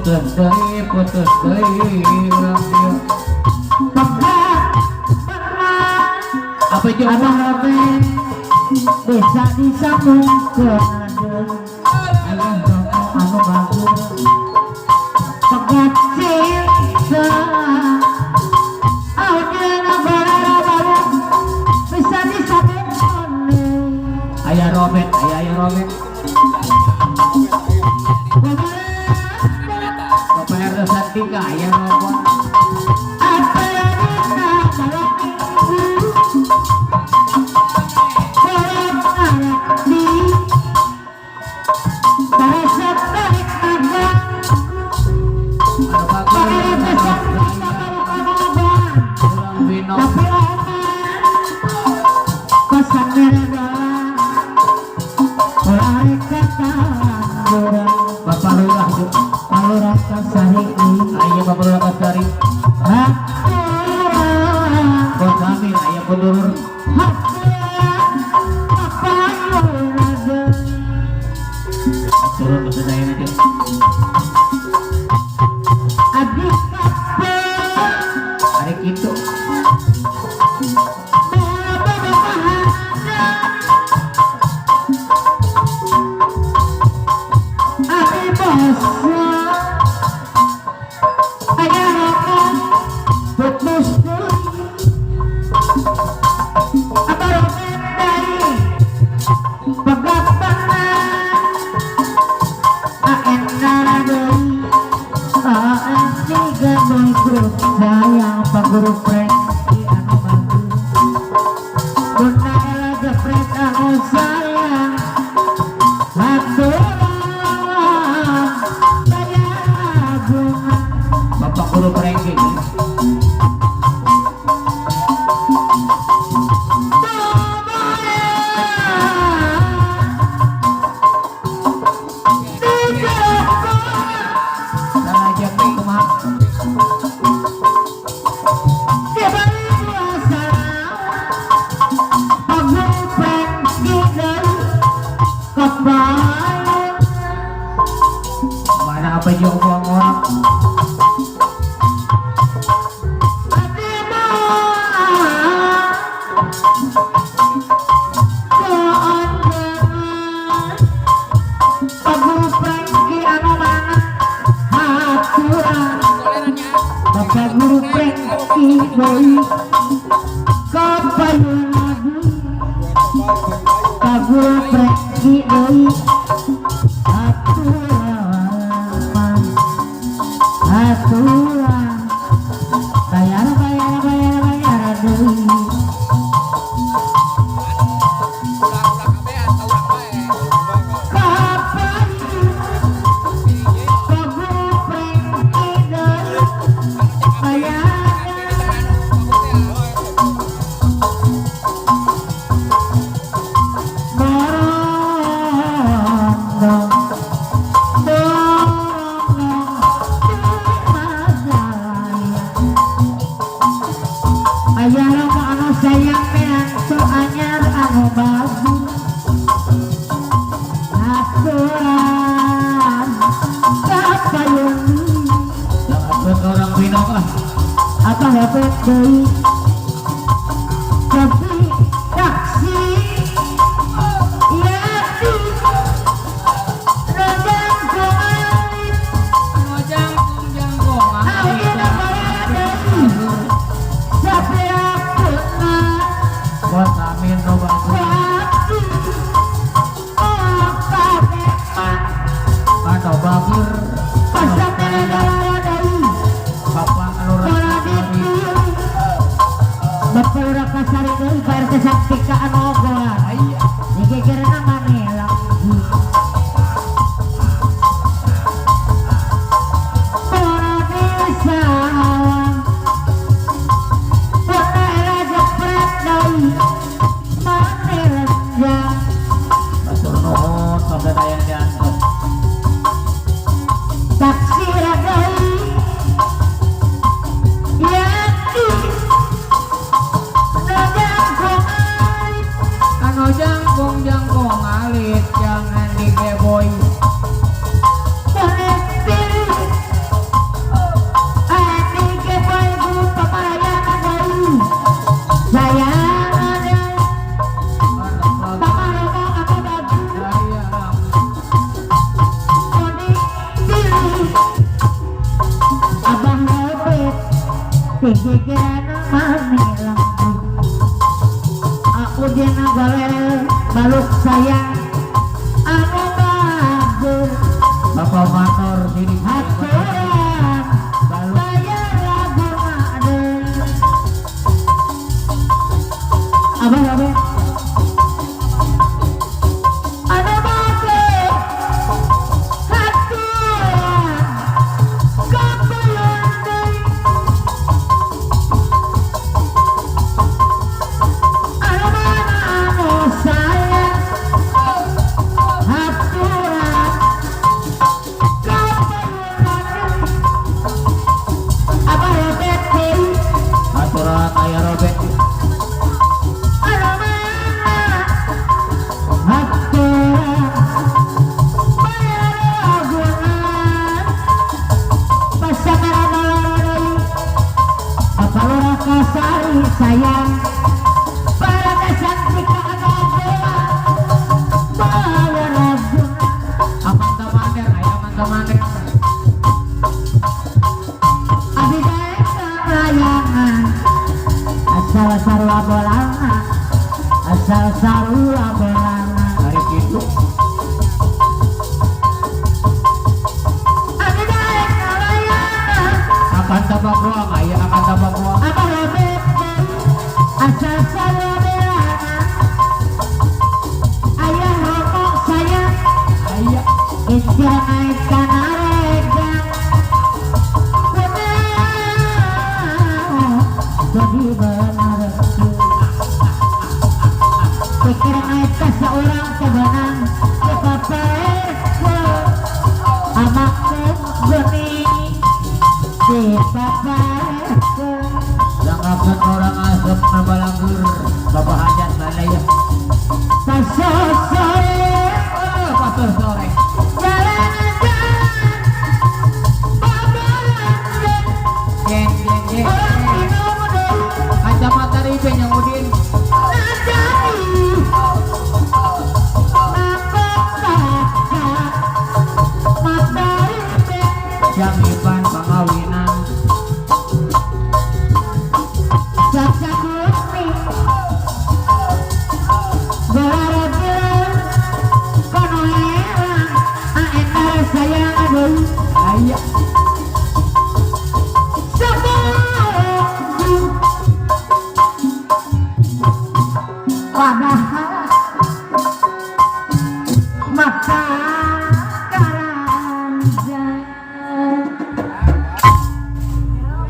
Putus deui urang dieu. Apa jeung Abah Robert bisa disambung ke anu bagus pegat cinta audieuna baru bisa disambung. Aya Robert, aya aya Robert. Bapak RT Santika aya Robert. Apa dina malam minggu kolot ngarati karesep tarik magang. Anu bagus. Pak RT Santika baru kanoban. Urang Bino. Tapi oman kosan merah ulah kata urang. Bapak Lurah juga. Lurah Kasari. Aya Bapak Lurah Kasari. Hampura. Bos Amin aya Pundurur. Hampura Bapak Lurah. Turun ke saya aja. Abdi kape. Ada gitu. Sayang Pak Guru Franky anu bagus. Bunda Ella jepret anu sayang. Aturan bayar agungan. Bapak Guru Franky. Sana aja kumaha. Mana apa jauh orang. Bapak Guru Franky Boy Kapayun Pak Guru Franky Boy Aturan Aturan Bayar bayar bayar bayar deui. Kapayun Pak Guru Franky deui Bayar. Borondong, borondong, Majalaya. Aya Rama anu sayang menantu anyar anu bagus. Aturan kapayun. Jangan ke orang Binong ah. Apa hebat deui. Kopi taksi Yati Rojang kumalit. Audina bayar deui Sapirakuna. Bos Amin no bagus. Wati Okabeman. Anu bagus. Pasang deui. Bapak Lurah Bola Kasari. dipilih Bapak Lurah Kasari deui Pak RT Saktika anu ogoan. Aya. Digegerna maneh lagi. Bola disawang. Bunda Ella jepret deui maneh lenjang. Matur nuhun sampai tayang diangkat. Taksi deui Yati Rojang kumalit. Udin golel baluk sayang anu bagus. Bapak Manor sini. Aturan bayar laguna deui. Abah abah anu bagus aturan kapayun deui. Anu mana anu sayang aturan kapayun deui. Abah Robert deui. Aturan aya Robert. Anu mana aturan bayar laguna. Pasangan anu loro deui. Bapak Lurah Kasari sayang para cantik anu bayar laguna. Amanta Maner aya Amanta Maner. Abi daek layangan asal sarua bolana, asal sarua bolana. Hari kitu. Abi daek layangan. Akan tabak ruang aya akan tabak ruang. Abah Robert asal sarua bolana. Ayah rokok sayang. Aya. Injil naik kana regang kunaon jadi benar. Pikir naik ka seorang tebenang dipapaekeun amak geuning dipapaekeun. Langgapan orang asep na balanggur. Bapak hajat balaya. Pasosore. Oh, pastor sore. Jalan-jalan babalangan. Jen jen jen. Orang minum deui. Kacamata riben yang Udin. Najani nakok kakak mataribe. Jang Ipan pangawinan. Caca kuning golarogil kono elang aenar sayang deui. Aya. Sebelum padahal mata